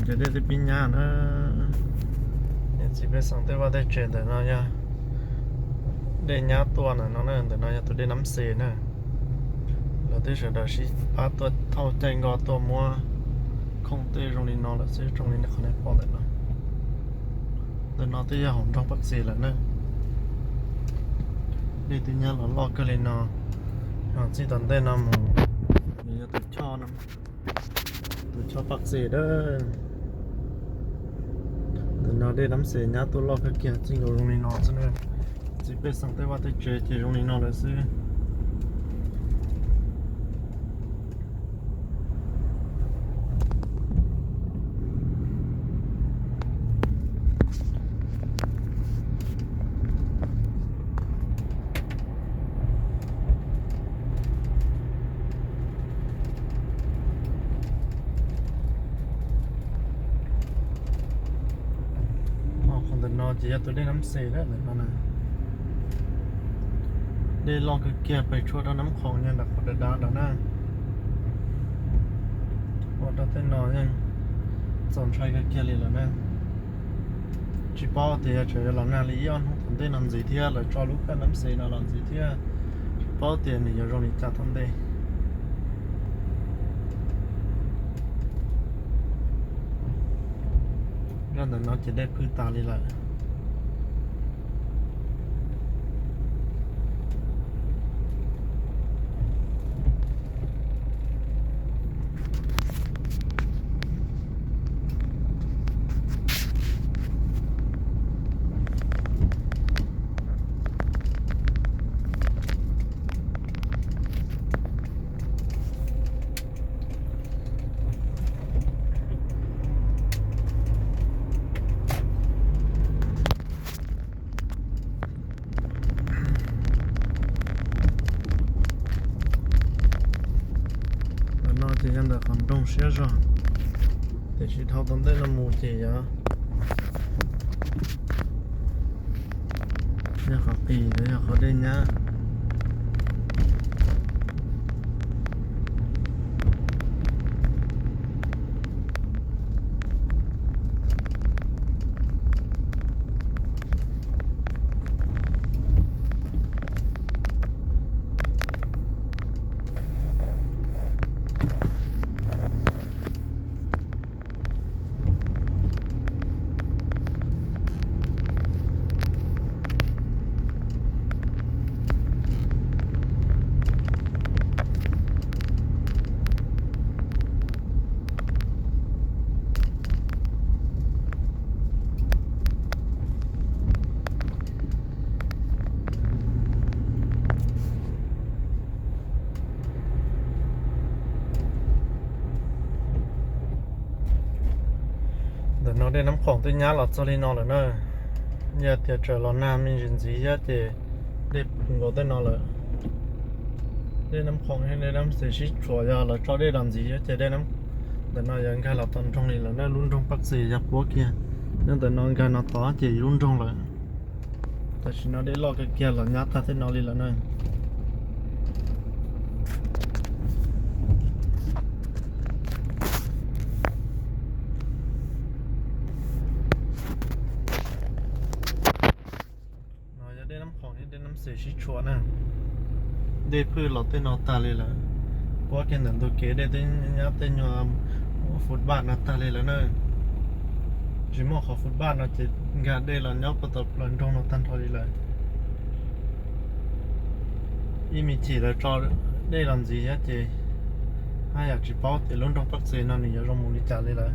Ces dej twb pib nyab na. Niam txiv pej xeem tej vaj tej tsev ntawm no yog dej nyab tuaj ntawm no na, ntawm no yog tus dej Nab Xes na. Lawv twb sawv daws sib pab tuaj thauj caij nkoj tuaj muab khoom tej zoo li no lawm xwb, zoo li qhov nej pom ntawm no. Ntawm no twb yog hauv nroog Paj Xis lawm na. Dej twb nyab los loj kawg li no, ho txij tom ntej no mus nws yog tus choj no, tus choj Paj Xis a. Ntawm no dej Nab Xes nyab tuaj loj kawg kiag txij nkaus zoo li no xwb na. Txiv pej xeem tej vaj tej tsev ces zoo li no lawm xwb. Qhov ntawm no ces yog tus dej Nab Xes ntawm no na. Dej loj kawg kiag pes tshuaj rau Nab Khoom nyob ntawm qhov dav dav ntawd na. Ua rau tej no yeej txaus ntshai kawg kiag li lawm na. Tsis paub tias yog tseem yuav los nag li ib ob hnub tom ntej no ntxiv thiab, lawv tso lub kab Nab Xes no los ntxiv thiab, tsis paub tias nws yuav zoo li cas tom ntej. Zaj ntawm no ces dej phwj tas li lawm. Ntawm no ces yog ntawm qhov nroog siab zog, tiam sis dhau tom ntej no mus ces yog, yog qhov qis, yog qhov dej nyab. Ntawm no dej Nab Khoom twb nyab los txog li no lawm na. Yog tias tseem los nag me ntsis ntxiv thiab ces dej puv nkaus tej no lawm. Dej Nab Khoom thiab dej Nab Xes sib tshuam, yog lawv tso dej los ntxiv thiab ces dej, ntawm no yuav nkag los tom nroog li lawm na, lub nroog Paj Xis yog puab kiag. Nyob ntawm no nkag no tod ces lub nroog lawm. Tam sim no dej loj kawg kiag los nyab tag tej no li lawm na. No yog dej Nab Khoom thiab dej Nab Xes sib tshuam na. Dej phwj los tej no tag li lawm. Puab kiag ntawm ntug kev dej twb nyab tej nyuag footpath no tag li lawm na. Tsis muaj qhov footpath no ces nkag dej los nyob puag tom plaws nroog no tag nrho li lawm. Ib me chim lawv tso dej los ntxiv thiab ces haj yam tsis paub tias lub nroog Paj Xis no nws yuav zoo mus li cas li lawm.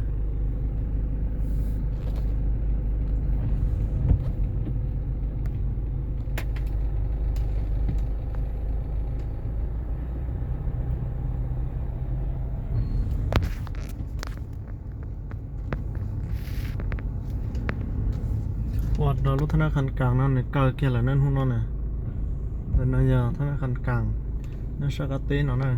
Ua rau lub thab nab Khas Kas no nws kaw kiag lawm na hnub no na. Ntawm no yog thab nab Khas Kas nyob sab qab teb no na.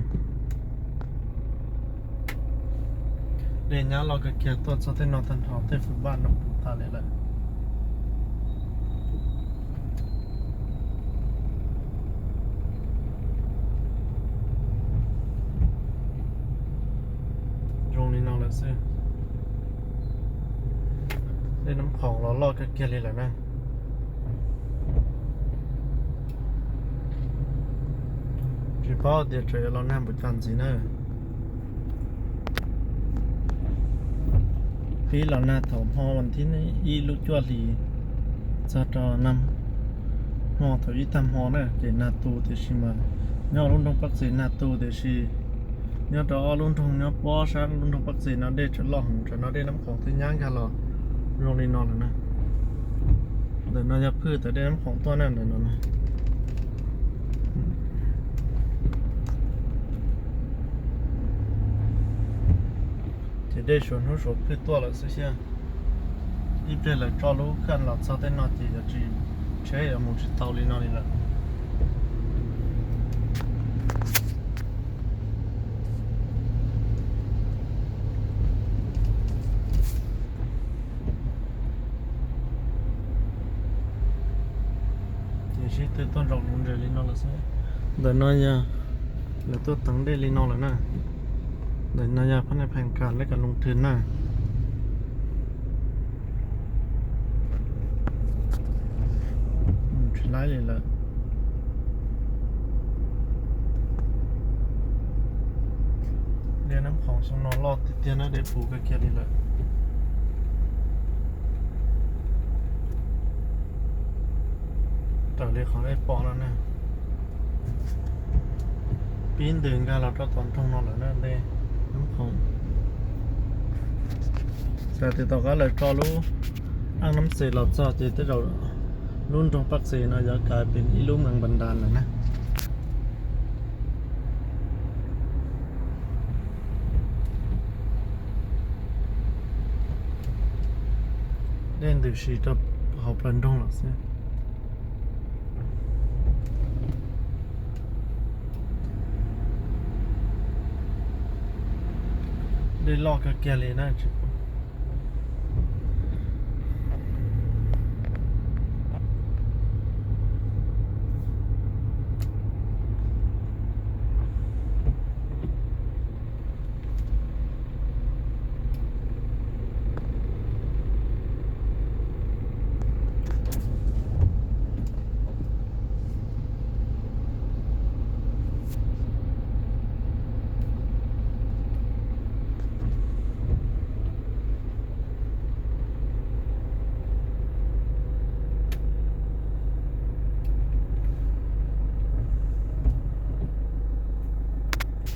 Dej nyab loj kawg kiag tuaj txog tej no tag nrho, tej footpath no puv tas li lawm. Zoo li no lawm xwb. Nab Khoom los loj kawg kiag li lawm na. Tsis paub tias tseem yuav los nag npaum cas ntxiv na. Pib los nag thaum hmo vas thib ib lub cuaj hlis txog rau nag hmo thaum ib tag hmo na ces nag tu tiam sis mas nyob lub nroog Paj Txes nag tu tiam sis nyob rau ob lub nroog nyob pob sab lub nroog Paj Txes no dej tseem loj heev, tam no dej Nab Khoom twb nyab nkag los zoo li no lawm na. Ntawm no yog phwj tawm dej Nab Khoom tuaj na, ntawm no na. Ces dej suav hnub suav phwj tuaj lawm xwb xwb. Ib pliag lawv tso lub khaj los txog tej no ces yuav tsis, tsheb yuav mus tsis tau li no li lawm. Ces sib tw tuaj nraum nuv ntsej li no lawm xwb. Ntawm no yog lawv tuaj teev dej li no lawm na. Ntawm no yog phab naj phees kas lej kas loos twg na. Tsis laib li lawm. Dej Nab Khoom xyoo no loj tiag tiag na, dej puv kawg kiag li lawm. Raws li qhov nej pom no na, pib ntws nkag los rau tom nroog no lawm na dej Nab Khoom. Xav tias tom qab lawv tso lub aj Nab Xes los txog ces tej zaum lub nroog Paj Txes no yuav kav pem ib lub mees npas ntas lawm na. Dej ntws si rau hauv plawv nroog lawm xwb. Dej loj kawg kiag li na.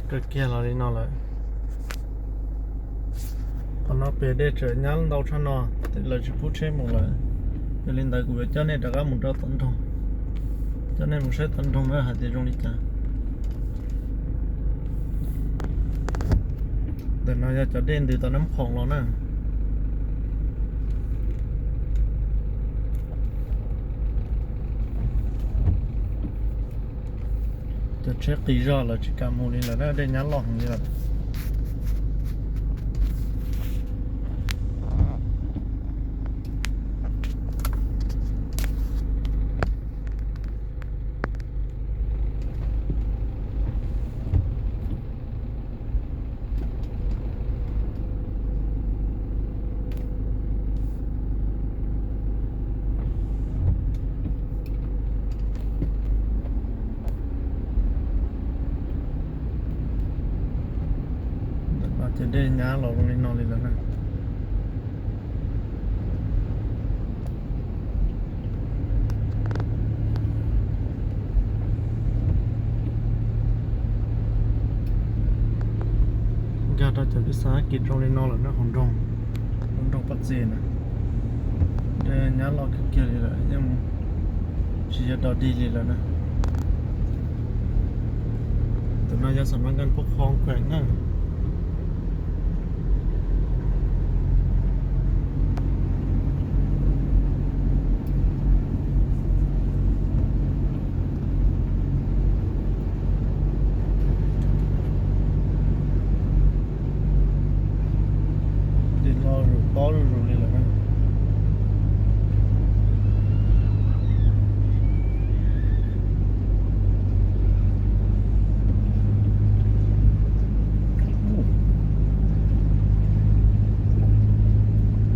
Kawg kiag los li no lawm. Qhov no pem dej tseem nyab ntau tshaj no, lawv tsis pub tsheb mus lawm. Yog li ntawd kuv yuav coj nej rov qab mus rau tom nroog, coj nej mus saib tom nroog na hais tias zoo li cas. Ntawm no yog cov dej ntws tom Nab Khoom los na. Cov tsheb qis zog lawv tsis kam mus li lawm na, dej nyab loj heev li lawm. Ces dej nyab los zoo li no li lawm na. Nkag rau cov pis xav kis rau li no lawm na, hauv nroog, lub nroog Paj Txes na. Dej nyab loj kawg kiag li lawm, yeej tsis yog dog dig li lawm na. Tus no yog xam mas nkees pub qhov kheem na. Dej loj zuj zus li lawm na.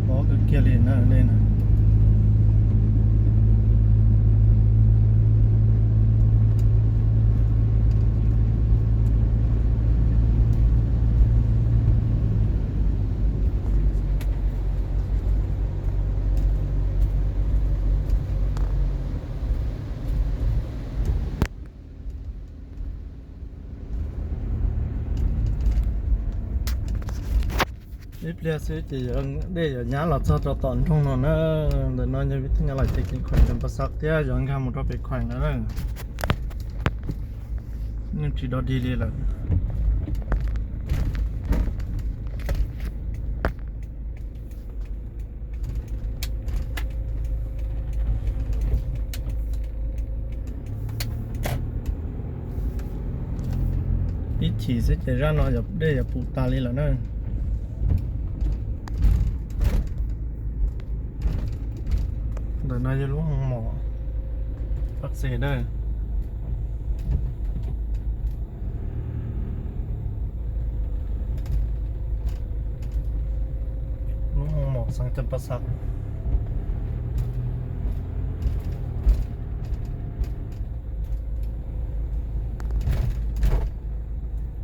Pob kawg kiag li Dej na. Ib pliag xwb ces dej yuav nyab los txog rau tom nroog no na. Ntawm no yog vij thaj nyab lais ces kev khuam Cam Pas Xav thiab yuav nkag mus rau pem khuam no na. Yeej tsis dog dig li lawm. Ib chim xwb ces zaj no dej yuav pum tas li lawm na. Ntawm no yog lub hoo mom Pab Xes na. Lub hoo mom xeev Cam Pas Xav.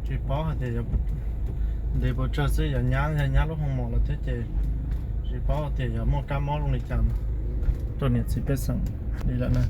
Tsis paub hais tias ntev puas tsawg xwb yuav nyab, yog nyab lub hoo mom lawm thiab ces tsis paub tias yuav muaj kab mob zoo li cas rau niam txiv pej xeem li lawm na.